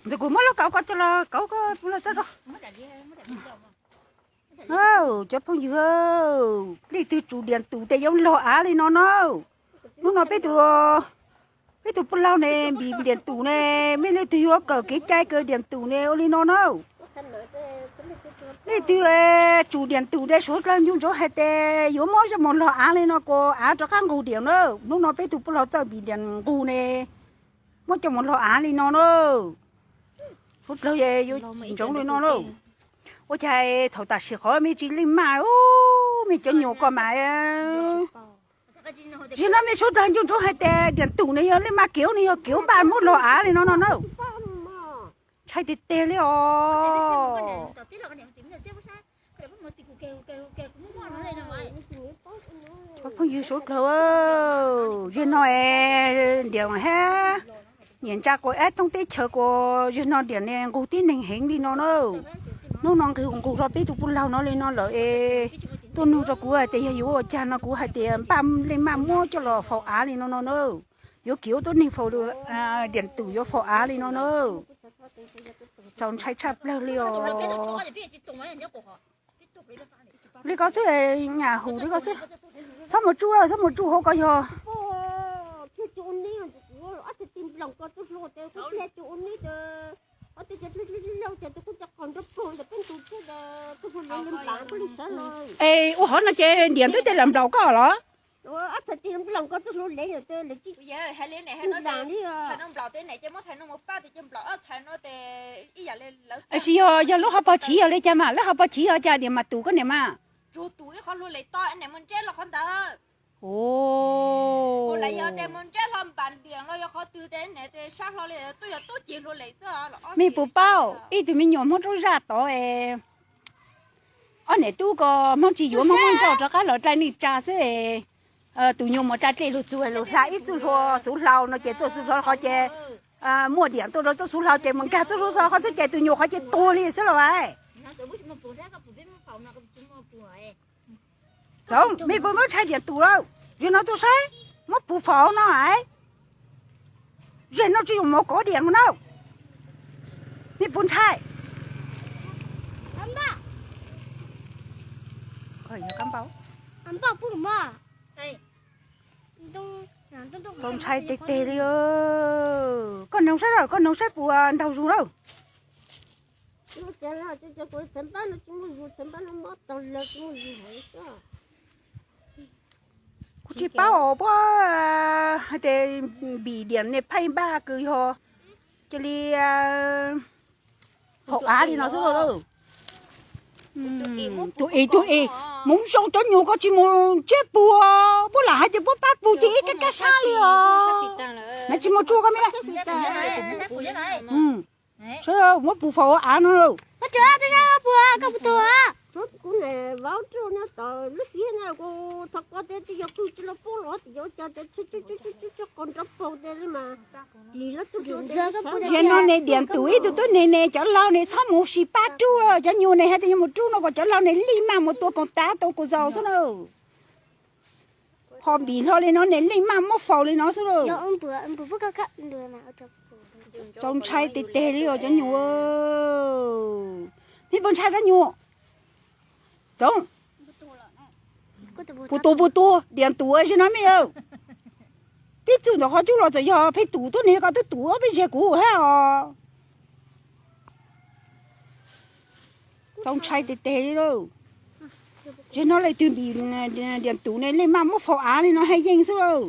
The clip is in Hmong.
Ntawd kuv muab lub kauv ko tso los kauv ko los txog. Cov phooj ywg, leej twg tsum diam tus tes yuav log av li no na. Hnub no peb tus, peb tus poj laug ne npis diam tus ne, mej leej twg yuav kawm kev cai kawm diam tus ne ua li no na. Leej twg tsum diam tus tes suav dlawg ncu ntsoov hais tias yuav muab coj mus log av li no kuas av rov qab nqug diam na. Hnub no peb tus poj laug txawj npis diam nqug ne, muab coj mus log av li no na. Suav dlawg yuav ntsoov li no na. Ua cas thaum tam sim qhov mej tsis leej maj, mej cov nyuam ko mas, yog no mej suav dlawg ncu ntsoov hais tias diam tus ne yog leej maj kev ne yog kev npaj muab log av li no no na. Ntshai tiag tiag li os. Cov phooj ywg suav dlawg, yog no es diam hab, nyiam ntsa kuas ab thoob teb chaws kuas yog no diam ne nqug tib neeg heev li no na. Hnub no nqug nqug hlo peb tus poj laug no li no lawm es tuaj nug rau kuv hais tias yog yuav ua cas no kuv hais tias npaj leej maj muab coj los faus av li no no na. Yuav kev ua tuab neeg faus, diam tus yuav faus av li no na. Txaus ntshai tshaj plawg li os. Li ko xwb, nyam hum li ko xwb. Txhob mus tsuj, txhob mus tsuj hauv ko yog. Es ua hov no ces diam twb tej lam nplaum koj los? Tsis yog, yog lub hauv paus chiv yog li cas mas, lub hauv paus chiv yog cas diam mas tus koj niam mas. Mej puas paub ib tug me nyuam Hmoob rau zaj tod es ob niam tub ko Hmoob tsis yuav, Hmoob muab nrauj rov qab los dai neej tsa xwb. Tus nyuam mus tsa dlej lug txug lug hla ib txuj hlua xuv hlau no ces txuj xuv hlau qhov ces muaj diam tuaj rau txuj xuv hlau ces mus nkag txuj xuv hlau qhov xwb ces tus nyuam qhov ces tuag li xwb los as. Txoov, mej puas muab ntshai diam tus lawm? Yog no tuaj saib, muab pus faus no as. Zem no tsis yuav mov kov diam no na. Mej puas ntshai? Txaus ntshai teg teg li. Koj noog saib lawm, koj noog saib puas ntaug zus lawm. Kuv tsis paub os, puab hais tias npis diam ne pheej npaj kws yog cia li faus av li no xwb. Tus es, tus es, mus zoo cov nyuag ko tsis mus ntsiab pus, puab lam hais tias puab pab pus ces ib kab kab sab li os. Nov tsis mus tsuj koj me. Muab pus faus av no. Yog no ne diam tus ib tug tub ne ne cov laug ne txhob mus sis pab rub, cov nyuag ne hais tias yuav mus rub no kom cov laug ne lig maj mus tua koom tav tau kuv zaus xwb na. Ho npis hlo li no ne leej maj muab faus li no xwb lauj. Txaus ntshai teg teg li os cov nyuag. Mej puas ntshai cov nyuag? Txoov. Puas tus puas tus diam tus zim no mej. Pib txwm ntawm qhov cub los txawm yog pheej tus tuab neeg ko twb tus ob peb zig kuv hab os. Txaus ntshai teg teg li lauj. Zim no leej twg npis diam tus ne leej maj muab faus av li no haj yeej xwb lauj.